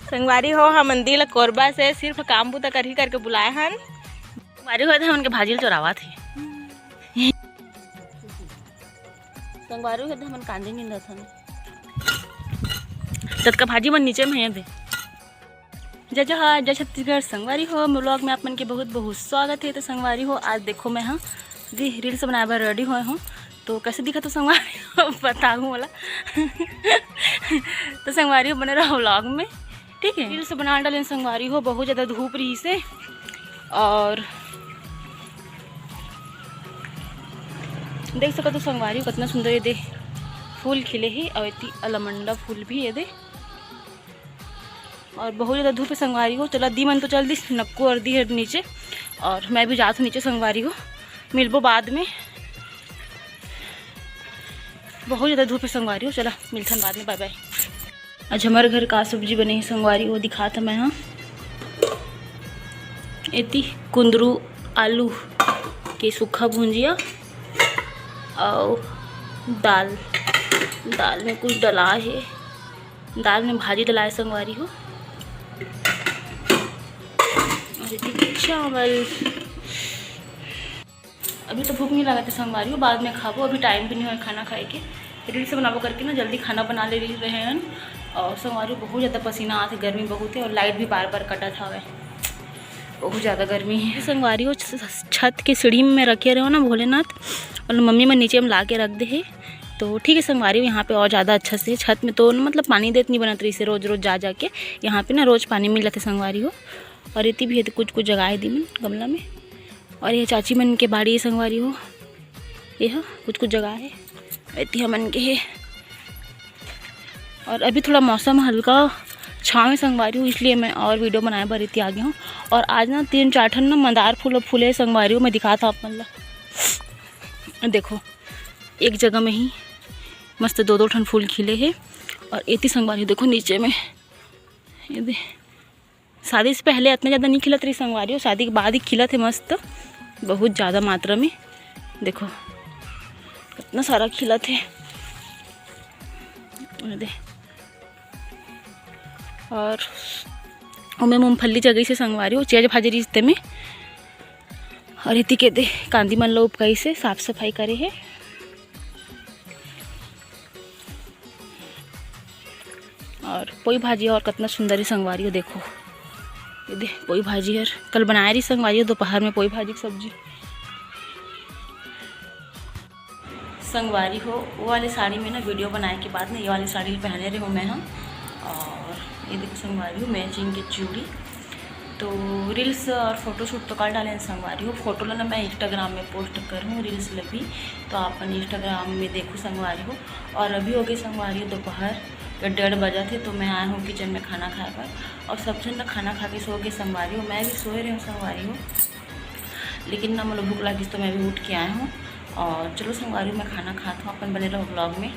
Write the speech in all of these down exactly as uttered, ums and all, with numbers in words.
संगवारी हो, हमन दिल कोरबा से सिर्फ काम बुता करही करके बुलाए हन। संगवारी हो, हमन के भाजी ल चोरावत हे। संगवारी हो, हमन कांदी निंदत हन। ततका भाजी मन नीचे में हे दे। जय जोहार, जय छत्तीसगढ़। संगवारी हो, मोर vlog में आप मन के बहुत बहुत स्वागत है। तो संगवारी हो, आज देखो मैं, हाँ, जी, reels बनाए बर ready होए हूँ। तो कैसे दिखत हो संगवारी हो, बताहू मोला। तो संगवारी हो, बने रहो vlog में, ठीक है। Reels बना डाले संगवारी हो, बहुत ज़्यादा धूप रहिसे। और देख सकत हो संगवारी हो, कितना सुंदर ये दे फूल खिले हे, और एती अलमंडा फूल भी ये दे। और बहुत ज़्यादा धूप है संगवारी हो। चला, दी मन तो चल दिस नक्कू और दी हर नीचे, और मैं भी जात हूँ नीचे संगवारी हो, मिलबो बाद में। बहुत ज़्यादा धूप है संगवारी हो, चला मिलथन बाद में, bye bye। आज हमर घर का सब्जी बने हे संगवारी हो, दिखात हँव मैं, हाँ। एती कुंदरू आलू के सूखा भुंजिया, और दाल, दाल में कुछ डला हे, दाल में भाजी डला हे संगवारी हो। और एती चावल। अभी तो भूख नहीं लागत हे संगवारी हो, बाद में खाबो, अभी time भी नहीं होय खाना खाए के। Reels बनाबो करके ना जल्दी खाना बना ले रहे हन। और संगवारी हो, बहुत ज़्यादा पसीना आत हे, गर्मी बहुत है और light भी बार बार कटत हवे, बहुत ज़्यादा गर्मी है संगवारी हो। छ-, छत के सीढ़ी में रखे रहे हो ना भोलेनाथ, और मम्मी मन नीचे में ला के रख दे हे। तो ठीक है संगवारी हो, यहाँ पे और ज़्यादा अच्छा से छत में तो मतलब पानी देत नहीं बनत रहिसे, रोज रोज जा जा के यहाँ पे ना रोज पानी मिलत हे संगवारी हो। और एती भी हे तो कुछ कुछ जगह है दी मन गमला में। और ये चाची मन के बाड़ी हे संगवारी हो, ये हा कुछ कुछ जगह है, एती हमन के हे। और अभी थोड़ा मौसम हल्का छाँव हे संगवारी हो, इसलिए मैं और video बनाए बर एती आ गे हूँ। और आज ना तीन चार ठन ना मंदार फूल फूले हे संगवारी हो, मैं दिखात हँव आप मन ला। देखो, एक जगह में ही मस्त दो दो ठन फूल खिले हे। और एती संगवारी हो, देखो नीचे में, ये दे, शादी से पहले इतना ज़्यादा नहीं खिलत रही संगवारी हो, शादी के बाद ही खिलत हे मस्त, बहुत ज़्यादा मात्रा में। देखो कितना सारा खिलत हे, ये दे। और ओमे मूंगफली जगह से संगवारी हो, चेज भाजी रिश्ते में। और एती के दे कांदी मन ला उपकाइसे, साफ सफाई करे हे। और पोई भाजी और कितना सुंदर हे संगवारी हो, देखो ये दे पोई भाजी हर कल बनाए रही संगवारी हो दोपहर में पोई भाजी की सब्जी। संगवारी हो, वो वाली साड़ी में ना video बनाए के बाद ना ये वाली साड़ी पहने रहे हूँ मैं, हाँ। और ये देखो संगवारी हो, matching के चूड़ी। तो reels और photoshoot तो कर डाले हैं संगवारी हो, photo ला ना मैं Instagram में post करूँ, reels ला भी, तो आप अपन Instagram में देखो संगवारी हो। और अभी हो गए संगवारी हो दोपहर के डेढ़ बजत हे, तो मैं आए हूँ kitchen में खाना खाए बर, और सब झन ना खाना खा के सो गए संगवारी हो, मैं भी सोए रहे हूँ संगवारी हो, लेकिन ना मोला भूख लागिस तो मैं भी उठ के आए हूँ। और चलो संगवारी हो, मैं खाना खात हूँ, अपन बने रहो vlog में।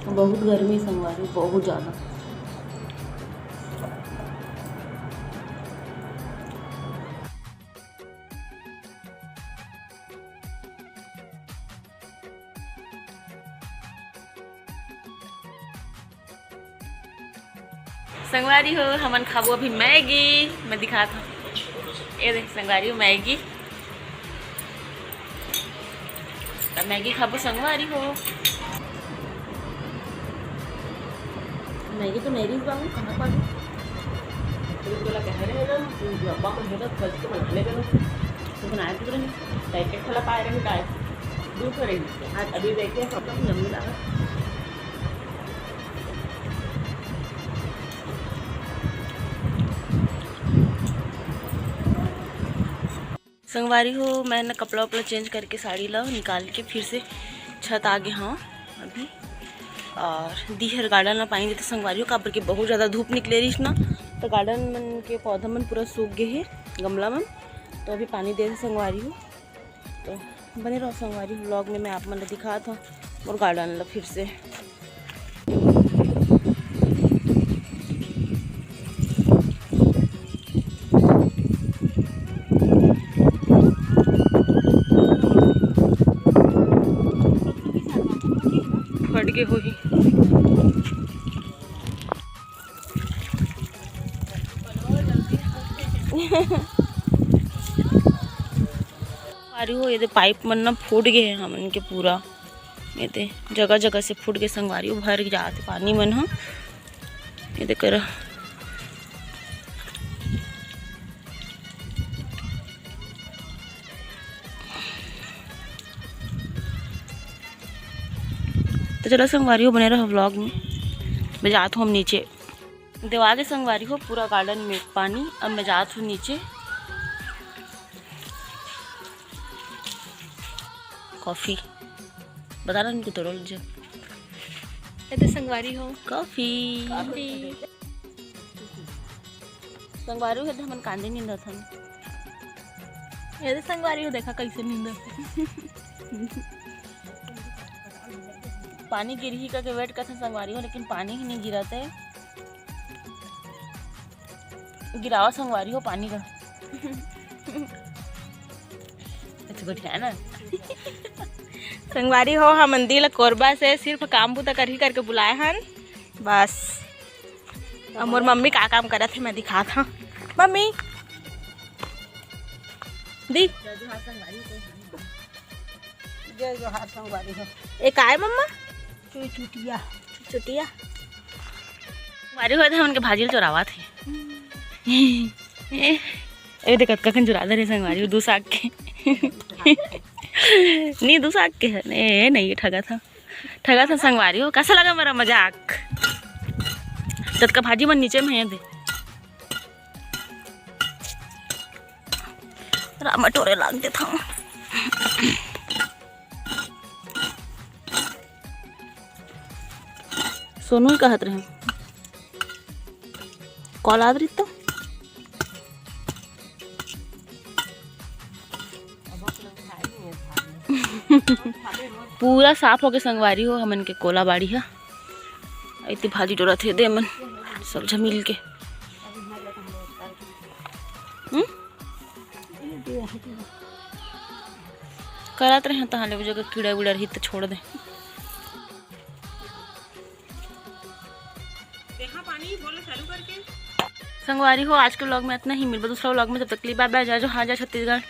बहुत गर्मी संगवारी, बहुत ज़्यादा। संगवारी हो, हमन खाबो अभी मैगी। मैं दिखात हूँ, ये देख संगवारी हो, मैगी। अब मैगी खाबो संगवारी हो। मैगी तो मेरी बाबू कहाँ पर है? तो बोला कह रहे हैं ना, डब्बा में है तो कल तो बना लेगा ना। तो बनाए तो रहे, पैकेट वाला पाए रहे, डाइट दूर करेंगे। आज अभी देखिए, सब लोग यम्मी लगा। संगवारी हो, मैं ना कपड़ा उपड़ा चेंज करके साड़ी ला निकाल के फिर से छत आ गे हूँ अभी। और दीहर गार्डन ला पानी देते संगवारी हो, काबर के बहुत ज़्यादा धूप निकले रहीस ना, तो गार्डन मन के पौधा मन पूरा सूख गए हे, गमला मन। तो अभी पानी देते संगवारी हो, तो बने रहो संगवारी हो vlog में, मैं आप मन ला दिखात हूँ मोर गार्डन ला फिर से। के होही। अरे हो, ये दे पाइप मन ना फूट गए हैं हमन के पूरा। ये दे जगह जगह से फूट के संगवारी हो, भर जात हे पानी मन ह। ये दे करा। तो चलो संगवारी हो, बने रहो vlog में। मैं जात हूँ हम नीचे। देवा के संगवारी हो पूरा garden में पानी। अब मैं जात हूँ नीचे। Coffee बता रहा उनको, तोड़ो लीजिए। ये तो संगवारी हो। Coffee। Coffee। संगवारी हो, हमन कांदे निंदत हन। ये तो संगवारी हो, देखा कैसे निंदत हे। पानी गिरही करके wait करत हन संगवारी हो, लेकिन पानी ही नहीं गिरत हे। गिरावा संगवारी हो पानी का। अच्छा, गोठिया ना। संगवारी हो, हमन दी ला कोरबा से सिर्फ काम बूता करही करके बुलाए हन बस। अब मोर मम्मी का काम करत हे, मैं दिखात हूँ। मम्मी दी। जय जोहार संगवारी हो। ए काय मम्मा? चुचुटिया। चुटिया। संगवारी हो, हमन के भाजी ल चोरावत हे। ए देख, कतका कन चुरा दे रे संगवारी हो, दू साग के। नहीं, दू साग के हे। ए, नहीं, ठगत हे। ठगत हे संगवारी हो। कैसा लगा मेरा मजाक? ततका भाजी मन नीचे में हे दे। रामा टोरे लाग देत हूँ। सोनू ही कहत रहे, call आत रही तो। पूरा साफ होके संगवारी हो, हमन के कोला बाड़ी ह। इतनी भाजी टोरत हे दे मन सब झन मिल के। हम्म? करत रहे तहाँ ले, वो जगह कीड़ा वीड़ा रही तो छोड़ दे। संगवारी हो, आज के vlog में इतना ही। मिलबो दूसरा vlog में, तब तक के लिए bye bye, जय जोहार, जय छत्तीसगढ़।